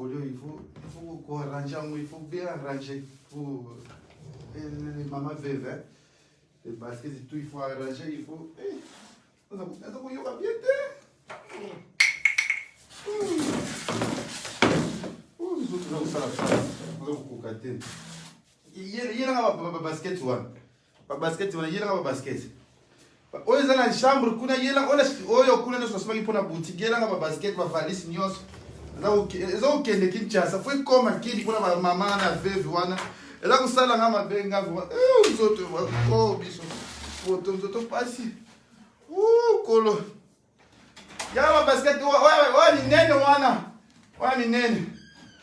Mikolo il faut koarrange yango, il faut bien arranger pour les mama veuve, hein. Les baskets et tout, il faut arranger, il faut. Naza koyoka bien te. Nzoto eza kosala pasi, naza kokoka te. Yelanga babasket wana, babasket wana, yelanga babasket oyo eza na chambre kuna, yela oyo kuna nyonso nasomaki mpona boutique. Yelanga babasket, bavalise nyonso eza kokende Kinshasa. Faut ekoma kini mpona bamama na veuve wana. Eza kosala nga mabe nga nzoto. O biso poto, nzoto pasi kolo. Yaka babasket oyo minene wana, oyo minene.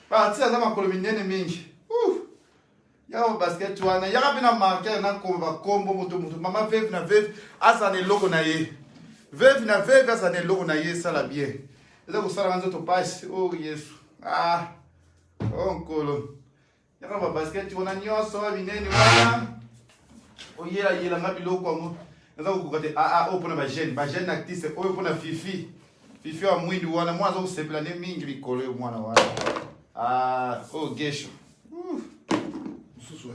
Parti aza makolo minene mingi. Yaka babasket wana, yaka mpe na marqueur, nakoma bakombo moto moto. Mama veuve na veuve aza na eloko na ye, veuve na veuve aza na eloko na ye. Esala bien, eza kosalaka nzoto pasi. O Yesu, ah, o Nkolo, yaka babasket wana nyonso minene wana, oyelayelanga biloko yango, naza kokoka te. Aa, oyo mpona bajeune, bajeune artiste, oyo mpona Fifi, Fifi ya mwindu wana. Mwana aza kosepela nde mingi mikolo oyo, mwana wana. Ah, oyo Gesho mosusu,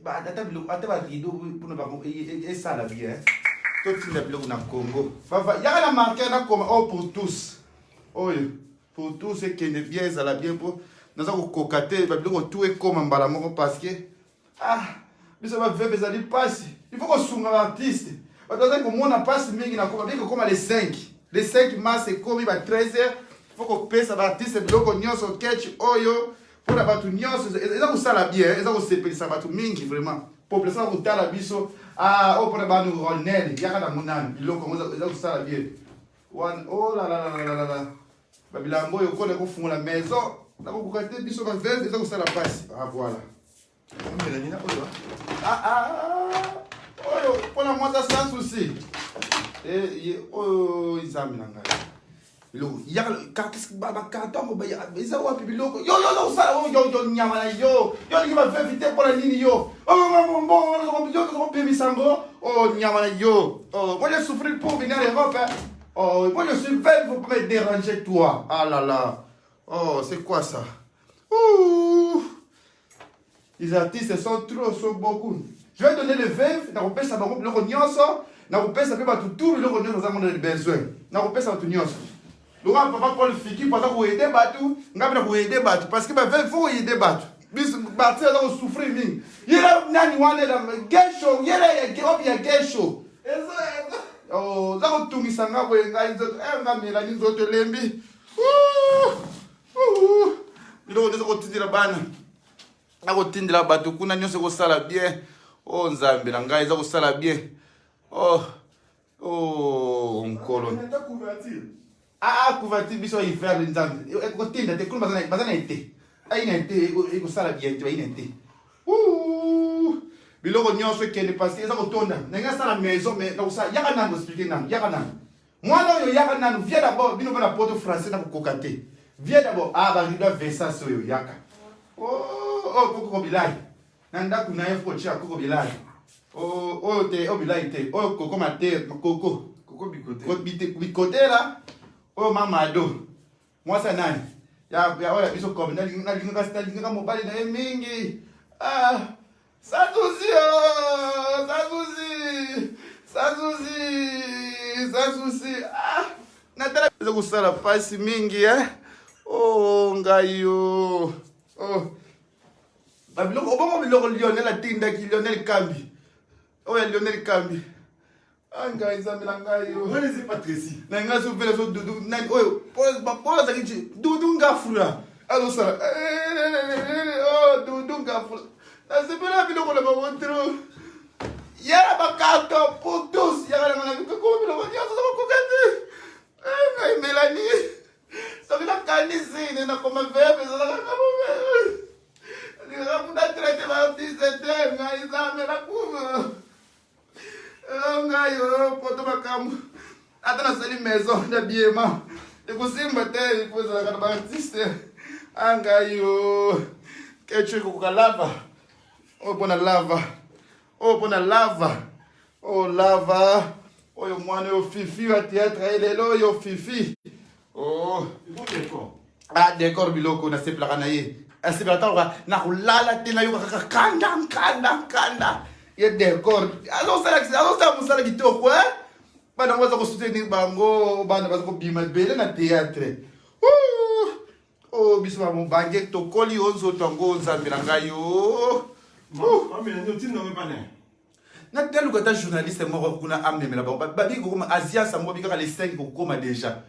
ata biloko, ata barideau mpona bango esala bien. Totinda biloko na Congo. Yaka na marqueur, nakoma oyo pour tous, oyo pour tous, ekende bien, ezala bien, mpo naza kokoka te. Babiloko tu ekoma mbala moko parce que, ah, biso baveuve ezali mpasi. Il faut kosunga baartiste. Bato bazali komona mpasi mingi na koma, kokoma le 5, le 5 mars ekomi ba 13 heures. Il faut kopesa baartiste biloko nyonso. Ketch oyo mpona bato nyonso eza kosala bien, eza kosepelisa bato mingi vraiment. Population ya kotala biso. Ah, oyo mpona banu Ronel, yaka na monani biloko yango eza kosala bien wana. Oh la la la la la la, babilambo oyo kona kofungola maison, nakokoka te. Biso baveuve eza kosala mpasi. Ah, voilà. Omelani oyo. Ah, ah, oyo mpona mwasa sans souci. Oyo Nzambe na ngai, biloko yaka, bacarton eza wapi? Biloko yo yo osala oyo, yo nyama na yo, yo olingi baveuve te mpona nini? Yo kopemisa yango, o nyama na yo. Moi, je souffrir pour venir en Europe, hein. Oh, moi, je suis veuve, faut pas me déranger, toi. Ah là là, oh, c'est quoi ça? Ouh. Les artistes sont trop, sont beaucoup. Je vais donner le veuve, nakopesa bango biloko nyonso, nakopesa mpe bato tout biloko nyonso baza ngona besoin. Nakopesa bato nyonso. Lokola papa Paul Fiki aza koaider bato, ngai mpe na koaider bato parce que baveuve, faut koaider bato. Biso bato aza kosouffrir mingi. Yela nani wana Gesho, yela ya obi ya Gesho. Oh, oza kotungisa nga boye, ngai nzoto, eh, nga melani nzoto elembi. Biloko nyonso kotindela bana, nakotindela bato kuna nyonso, ekosala bien. O oh, Nzambe na ngai, eza kosala bien. Oh, oh, Nkolo. Ah, couverture, biso hiver, Nzambe, ekotinda te kuna. Baza na ete, aina ete ekosala bien te, baina ete. Biloko nyonso ekende parce que eza kotonda. Ndenge asala maison, mais nakosala. Yaka nanu, explique nanu, yaka nanu, mwana oyo, yaka nanu, viens d'abord. Bino mpona poto français nakokoka te. Viens d'abord. Ah, barideau vesas oyo, yaka. Oh, oh, koko bilai na ndako na ye, faut kotia koko bilai. Oyo te, oyo bilai te, oyo koko mate, koko. Koko bikote. Bikotela oyo mama Ado, mwasi ya nani ya oyo ya biso. Comme nalingaka mobali na ye mingi. Ah, sans souci, oh, sans souci, sans souci, sans souci. Ah, natala, eza kosala mpasi mingi, eh? Oh, ngai yo, oh. Babiloko obongo, biloko Lionel atindaki, Lionel Kambi, oyo ya Lionel Kambi. Ah, ngai Nzambe na ngai yo. Wana ezi Patrici. Na ngai sovela so Dudu nani oyo polo azalaki ti Dudu Ngafula azosala. Oh, Dudu Ngafula, nasepela biloko na bango trop. Yala bacarton pour tous, yaka na ngai, kokoma biloko nyonso, oza kokoka te. Ngai Melanie, soki nakanisi nde nakoma veuve, ezalaka nga kuna traite baartiste te. Ngai Nzambe, nakuma ngai oyo poto makambo. Ata nasali maison na biema, ekosimba te, ifo ezalaka na baartiste. A ngai o kecho ekokoka lava oyo mpona lava, oyo mpona lava, oyo lava, oyo mwana oyo Fifi ya théâtre ye lelo, oyo Fifi. Oh. Ah, décor biloko nasepelaka na ye asepelaka ntango nakolala te nayoka kaka kanda nkanda nkanda ye décor azosala mosala kitoko eh? bana yango baza kosoutenir bango bana baza kobima ebele na théâtre oh, biso bamobange tokoli yo nzoto yango nzambe na ngai yo naluka ata journaliste moko kuna amemela bango babiki kokoma asias yango babikaka le 5 kokoma déjà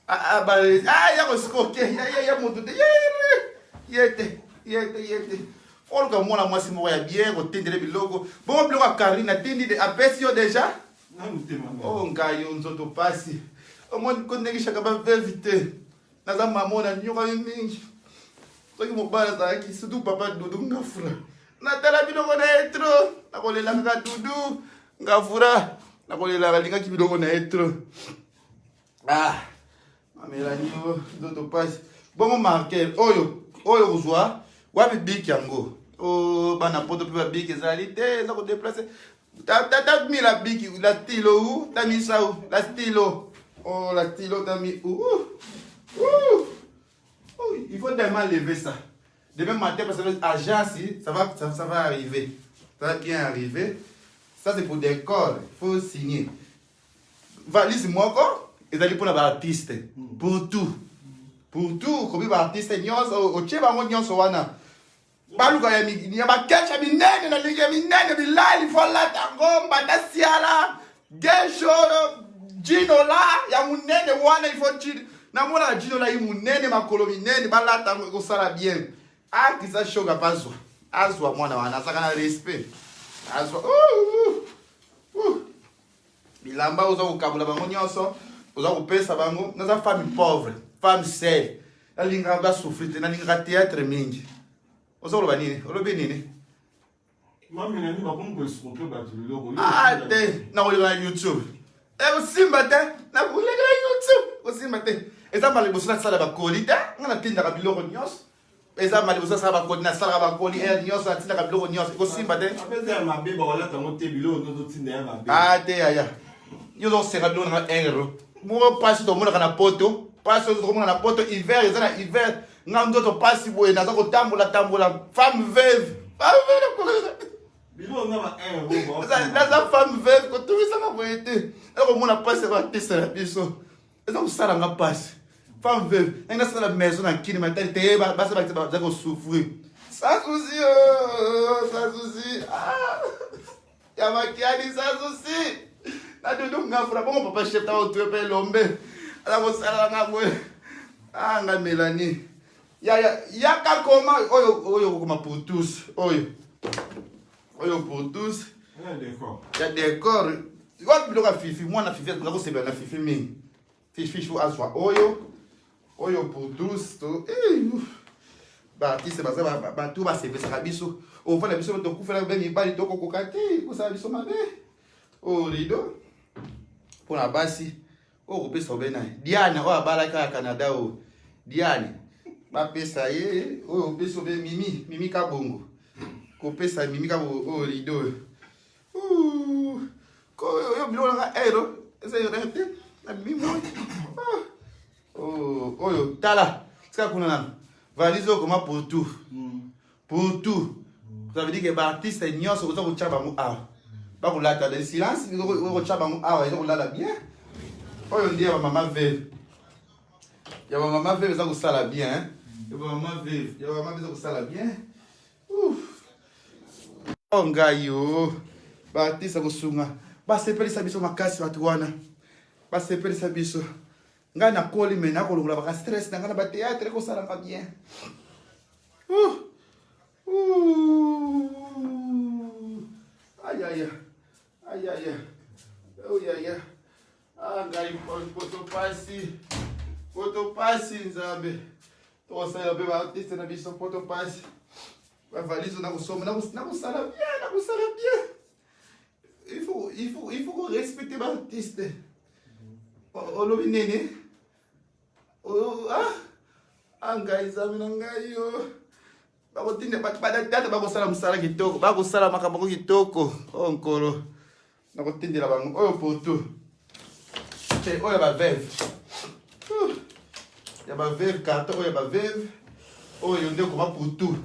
Ah, ah, ah, ya kosikoke ya moto te ye te ye te ye te oluka mwana mwasi moko ya bien kotindele biloko bongo biloko ya karine atindi de apesi yo deja o oh, ngai yo nzoto pasi omoni kondengishaka baveuve te naza mama na nyokami mingi soki mobali azalaki surtout papa dudu ngafura natala biloko na ye tro nakolela kaka dudu ngafura nakolelaka alingaki biloko na ye tro ah mamelani yo nzoto pasi bongo markel oyo oyo kozwa wapi biki yango o oh, bana poto mpe babiki ezali te eza kodeplace tami la biki la stylo u tami sau la stylo oh la stylo tami u uh. Oh, il faut tellement lever ça. Demain matin, parce que l'agence, ça va, ça, ça va arriver. Ça va bien arriver. Ça, c'est pour des corps. Il faut signer. Valise moko, ezali pour la artiste. Pour tout. Pour tout. Kobi ba artiste nyonso, otie bango nyonso wana. Baluka ya ya bakesha minene na lingi ya minene bilali fo alata yango mbanda siala gesho jinola ya munene wana il faut jino namonaka jinola ye munene makolo minene balata yango ekosala bien akisa ah, shoga mpe azwa azwa mwana wana azalaka na respect azwa uh, uh, uh. Bilamba oza kokabola bango nyonso, oza kopesa bango. Naza femme pauvre, femme seule. Nalingaka ba souffrir te, nalingaka théâtre mingi. Oza koloba nini? Olobi nini? Mami na nini bakomi ko escroquer bato biloko. Ah te, nakoleka na YouTube. Ekosimba te, nakoleka na YouTube. Ekosimba te. Eza mbala liboso nasala bakoli te, nga natindaka biloko nyonso. Eza mbala liboso nasala bakoli, nasalaka bakoli heure nyonso, natindaka biloko nyonso. Ekosimba te. Apesa ya mabe bakolata yango te biloko nyonso otinda ya mabe. Ah te yaya. Yo ozosenga biloko na nga euro. Moko mpasi tomonaka na poto. Mpasi oyo tokomona na poto hiver eza na hiver. Nga nzoto mpasi boye naza kotambola tambola femme veuve. Femme veuve. Biloko nga ba 1 euro. Naza femme veuve kotungisaka boye te. Nakomona mpasi ya baartiste na biso. Eza kosala nga mpasi. Femme veuve. Nangi nasala maison na kini matali te basi baza kosouffrir. Sans souci, oh, sans souci. Ah. Ya makiadi sans souci. Na dudu ngafura bongo papa chef ta otue pe lombe. Ala kosala nga boye. Ah nga Melanie. Ya ya yaka koma oyo oyo koma pour tous oyo. Oyo pour tous. Ya décor. Ya décor. Wapi biloko ya fifi mwana fifi aza kosepela na fifi mingi. Fifi faut azwa oyo. Oyo pour tous to eh ba artiste baza bato basepesaka biso ofanda biso tokufela be mibali tokokoka te kosala biso mabe oyo rido mpo na basi oyo kopesa obe naye diane oyo abalaki ya canada oyo diane bapesa ye oyo opesa obe mimi mimi kabongo kopesa mimi kabongo oyo rido oyo oyo biloko nanga ero eza erreur te na mimi moi oh, oyo tala tika kuna nano valise oyo koma pour tout pour tout ça veut dire que baartiste nyonso oza kotya bango awa bakolata de silence okotya bango awa eza kolala bien oyo nde ya bamama veve ya bamama veve eza kosala bien ya bamama veve ya bamama eza kosala bien Oh ngai yo baartiste kosunga basepelisa biso makasi bato wana basepelisa biso ngai nakoli me nakolongola baka stress na ngai na bateatre ekosalanga bien uh. Uh. Ayaya ayaya oyaya ah, ngai poto pasi poto pasi nzambe tokosalela mpe baartiste na biso poto pasi bavalise nakosomba nakosala bien nakosala bien il faut ko respecter baartiste olobi nini ah, ah ngai nzambe na ngai yo bakotinda bato badadada bakosala mosala kitoko bakosala makambo yango kitoko o oh, nkolo nakotindela bango oyo poto te oyo baveve. Ya ba veuve, carton oyo ya ba veuve. Oyo nde koma pour tout.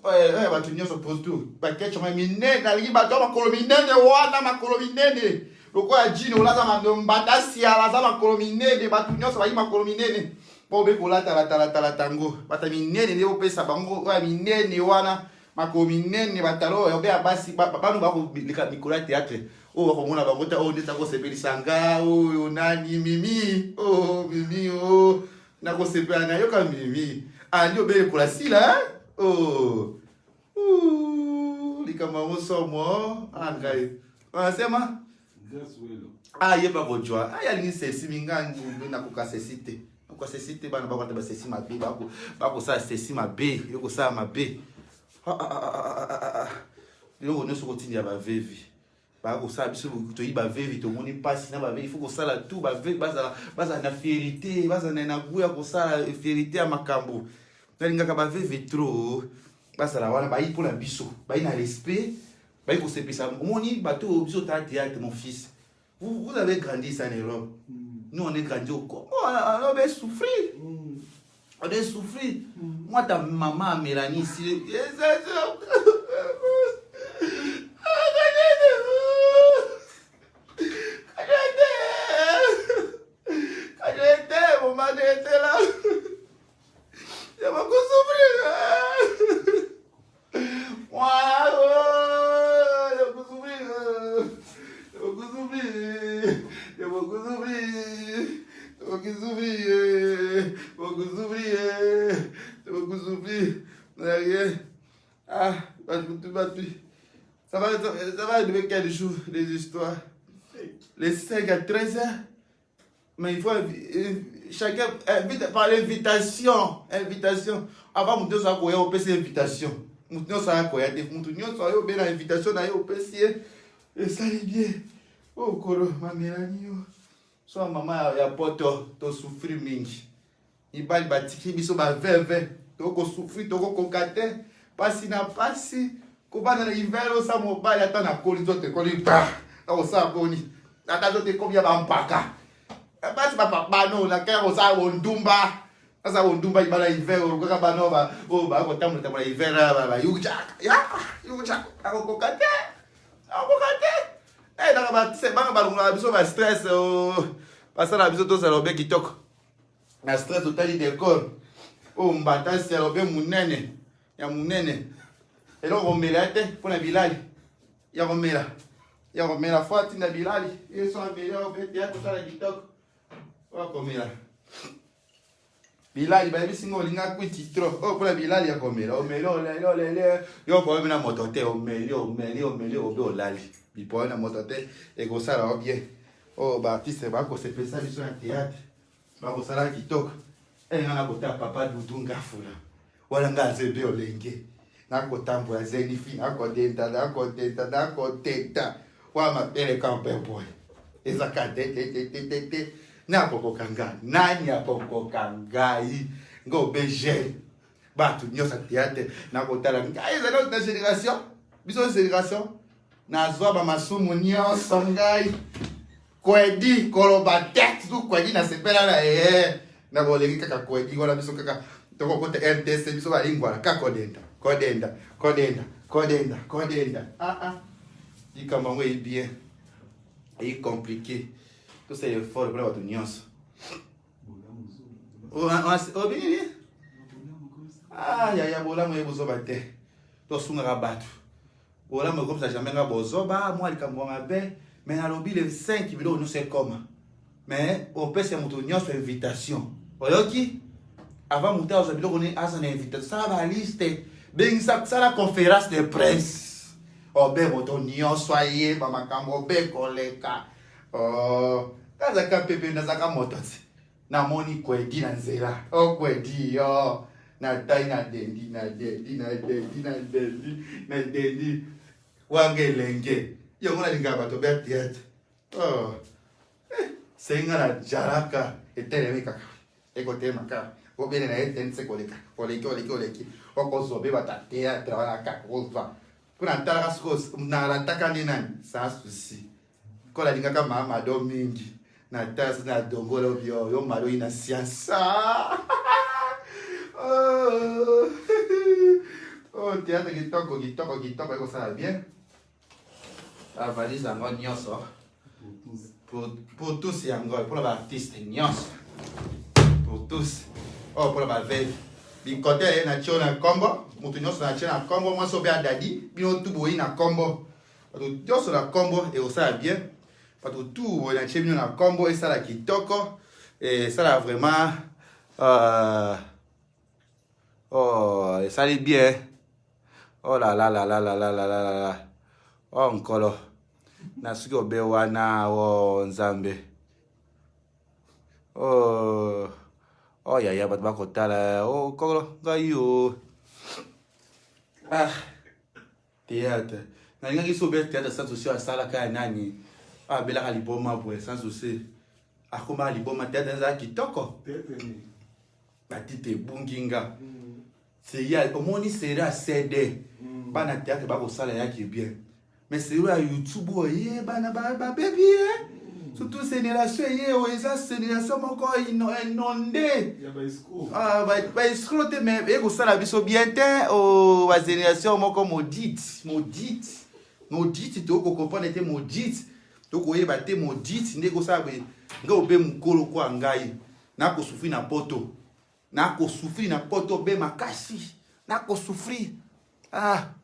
Oyo ya bato nyonso pour tout. Ba ketch ma minene, nalingi bato ya makolo minene wana, makolo minene. Lokola jino olaza mbata siala aza makolo minene, bato nyonso bayi makolo minene. Mpo obe kolata yango. Bato minene nde opesa bango oyo ya minene wana. Makolo minene batalo oyo ya basi banu bakoleka mikolo ya théâtre oyo bakomona bango te oyo ndeti akosepelisa nga oyo nani mimi o oh, mimi o oh, nakosepela na yoka mimi andi obeyekola sila o oh. Likambo yango somo angai ah, asema ayeba ah, kojwa ay alingi sesi minga nakoka sesi te. Nakoka sesi te, bana bakwata basesi mabe, bakosala sesi mabe, ekosala mabe. Ah, biloko nyonso kotindela bavevi bakosala biso toyi bavevi tomoni mpasi na bavevi. Il faut kosala tout bavevi bazala bazala na fierité, bazala na goût ya kosala fierité ya makambo. Nalingaka bavevi trop bazala wana, bayi mpona biso, bayi na respect, bayi kosepesa. Omoni bato oyo biso tala théâtre, mon fils. Vous, vous avez grandi ici en Europe. Nous, on est grandi au Congo. On a souffrir. On a souffrir. Moi, ta maman Mélanie ici. Quand j'étais, mon mari était là. J'ai beaucoup souffert. Moi, oh, j'ai beaucoup souffert. J'ai beaucoup souffert. J'ai beaucoup souffert. J'ai beaucoup souffert. Beaucoup souffert. J'ai beaucoup souffert. Rien. Ah, ça va arriver quel jour, les histoires? Les 5 à 13 heures. Mais il faut chacun invite par l'invitation. Invitation. Avant, moto nyonso akoya, opesi invitation. Moto nyonso akoya te. Moto nyonso ayo obela invitation na ye, opesi ye. Esali bien. Oh, kolo, mamelani yo. So mama ya poto, to souffrir mingi. Mibali batiki biso ba veve, toko souffrir, tokokoka te. Pasi na pasi. Kobanda na hiver osa mobali ata na koli nzoto ekoli ba. Nakosala boni. Ata nzoto ekomi ya bampaka. Basi bapabano na kaya kosala bondumba. Sasa bondumba ibala hiver olukaka bano ba oyo bakotambola tambola hiver ba yujaka. Ya yujaka akokoka te. Akokoka te. Eh naka ba banga balongolaka biso ba stress oh. Basala biso tozala obe kitoko. Na stress otali decor. Oyo mbata sel obe munene ya munene. Eloko komela te mpona bilali ya komela ya komela fo atinda bilali ye so ameli obe ya kosala kitoko oyo komela bilali bayebisi ngo olinga kwiti trop oyo mpona bilali ya komela omeli oleli oleli yo koyemi na moto te omeli omeli omeli obe olali bipoye na moto te ekosala yo bien. Oyo baartiste bakosepelisa biso na théâtre, bakosala kitoko. Nga nakotala papa Dudu Ngafula wana, nga azebe olenge nakotambola zenifi, nakodenta nakodenta nakodenta wa mabele kampe boye ezaka te te te te te te. Nakokoka nga nani akokoka ngai nga obe jeune bato nyonso ya théâtre nakotala ngai ezali na génération biso génération nazwa bamasumu nyonso ngai kwedi koloba te tu kwedi nasepela na ye na bolingi kaka kwedi wana biso kaka tokokota RDC biso balingwala kaka kodenda kodenda kodenda kodenda kodenda. Ah ah, likambo yango eyi bien, eyi compliqué. Tosala effort mpona bato nyonso obinini. Ah yaya, bolamu ye bozoba te, tosungaka bato. Bolamu ekomisa jamais nga bozoba mwa likambo ya mabe. Mais nalobi le 5 biloko nyonso ekoma, mais opesa moto nyonso invitation. Oyoki, avant moto azwa biloko nini, aza na invitation. Sala baliste, bengisa, sala conférence de presse, obe moto nyonso ayeba makambo obe koleka. Oh, nazalaka pepe, nazalaka moto ti namoni kwedi na nzela o kwedi yo natai na dendi na dendi na dendi na dendi na dendi wanga elenge yango nalingaka bato bya théâtre. Oh. Eh, senga na jaraka etelemi kaka ekotema kaka obele na ye tense koleka oleki oleki oleki okozwa be bato ya théâtre wana kaka okozwa mpona ntalaka sikoyo nalataka nde nani sans souci. Kola alingaka mama do mingi. Na tasi na dongola bio yo mari na science. Oh, oh théâtre kitoko kitoko kitoko ekosala bien. Ba valise yango nyonso pour tous yango mpona ba artiste nyonso pour tous oyo oh, mpona ba veuve bikote ye na tio na nkombo moto nyonso na tio na nkombo mwasi obe adadi bino tu boyi na nkombo bato nyonso na nkombo ekosala bien bato tu boye na tie bino na nkombo esala kitoko esala vraiment euh, oh esali bien oh la la la la la la la la la oh nkolo nasuki obe wana o oh, nzambe oh oh yaya bato bakotala oh nkolo ngai o oh. Ah Theatre. Nalingaki so be theatre sans souci asalaka ya nani? Ah belaka liboma boye sans souci. Akoma liboma theatre ezala kitoko. Batite ebungi nga. Serie omoni serie ya CD. Mm. Bana theatre bakosala yaki bien. Mais serie ya YouTube oye bana babebi ye. Eh? Surtout génération eye oyo eza génération moko inonde ah, baescro te mais eye kosala biso bien te oh, bagénération moko maudite maudite maudite tokocomprendre te maudite tokoyeba te maudite nde ekosala boye ngai obe mokolo kwa ngai nakosufri na poto nakosufri na poto be makasi nakosufri ah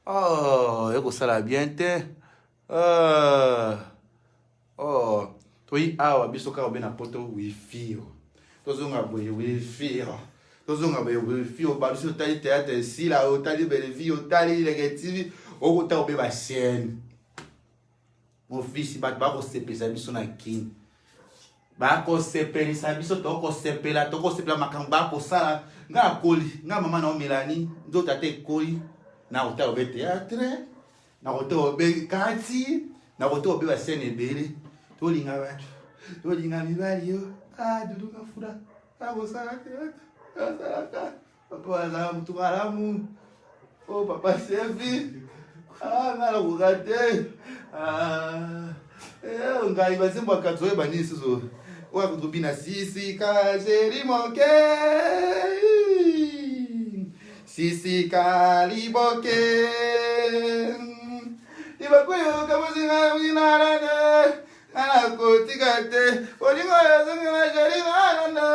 Oh, ekosala bien te. Uh, oh, toyi awa biso kaka obe na poto wifi. Oh. Tozonga boye wifi. Oh. Tozonga boye wifi. Oh, balusi otali théâtre esila, otali Bellevue, otali Leke TV, okota obe ba chaîne. Mon fils, bato bakosepelisa biso na kin. Bakosepelisa biso, tokosepela, tokosepela makambo bakosala. Nga akoli, nga mama na Melanie, nzoto ata ekoli, na kotala obe théâtre, na kotala obe kati, na kotala obe ba scène ebele. Tolinga bato, tolinga mibali yo. Ah, Dudu Kafula, akosala théâtre, asalaka. Papa azala motu malamu. Oh papa Sevi. Ah nga nakoka te. Ah, eh, ngai bazembo ya kati oyeba nini susu. Oyo akotobina sisi ka jeri moke. Sisi ka liboke. Libakuyoka mozinga winalane. Nga nakotika te bolingo ezongi na jeri nalande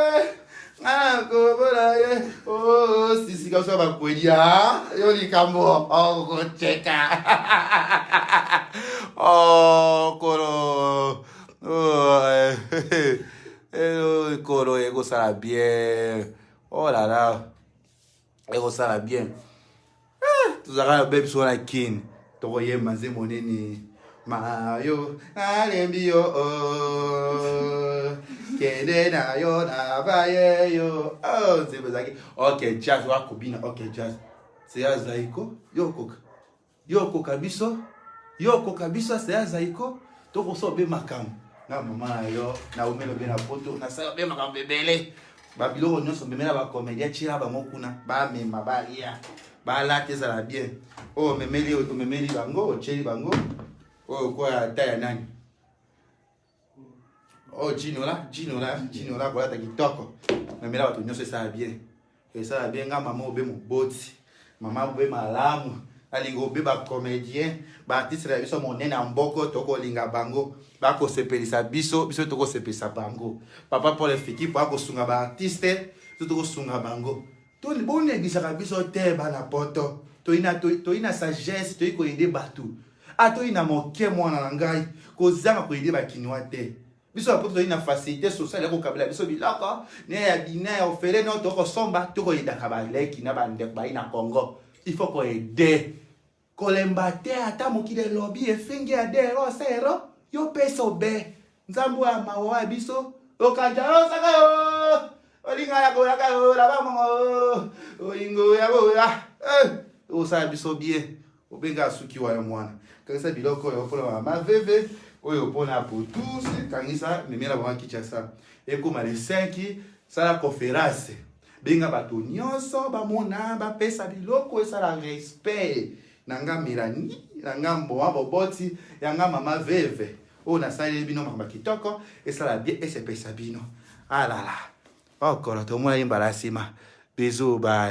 nga nakobola ye oh, sisi kaso bakweli ah, yo likambo okoteka oh, kolo oh, eh, eh, kolo ekosala bien oh là là ekosala bien eh, tozalaka na be biso na kin tokoyemba nzembo nini mayo nalembi yo oh. kende na yo na baye yo oh, nzembo ezalaki ok jazz wakobina ok jazz seya zaiko yo okoka Yo okoka biso, yo okoka biso aseya zaiko, tokosa obe makambo. Nga mama na yo, na umelo be na poto, na sala be makambo ebele. Ba biloko nyonso memela ba comédien tshela bango kuna, ba mema ba lia. Ba lata ezala bien. Oyo omemeli omemeli bango, otieli bango. Oyo kwa ata ya nani? Oh Ginola, Ginola, Ginola kolata kitoko. Memela bato nyonso esala bien. Esala bien nga mama obe moboti. Mama obe malamu. Alinga obe ba comédien, ba artiste na biso monene ya mboko tokolinga bango. Bakosepelisa biso, biso tokosepelisa bango. Papa Paul Fiki po akosunga ba artiste, biso tokosunga bango. Toni boneglisaka biso te bana poto. Toyina toyina sagesse, toyi koyede bato. Ata oyi na moke mwana na ngai, kozanga koyede ba kinois te. Biso ba poto toyi na facilite sociale ya kokabela biso biloko ne ya bina ya ofele no tokosomba tokoyedaka baleki na bandeko bayi na Congo. Il faut koyede kolemba te ata mokili elobi efingi ya dero sero yo pesa obe nzambe ya mawa ya biso okanja osaka yo olinga ya koyaka yo la bamongo olingo ya boya eh, osala biso bien Obenga suki wana mwana. Kangisa biloko oyo mpona mama veve oyo mpona potus kangisa memela bango Kinshasa. Ekoma le 5 sala conférence. Benga bato nyonso bamona bapesa biloko esala respect na nga Melanie na nga Mboa Boboti ya nga mama veve. Oyo nasaleli bino makambo ya kitoko, esala bien, esepelisa bino. Alala. Okolo tomona ye mbala nsima. Bisous, bye.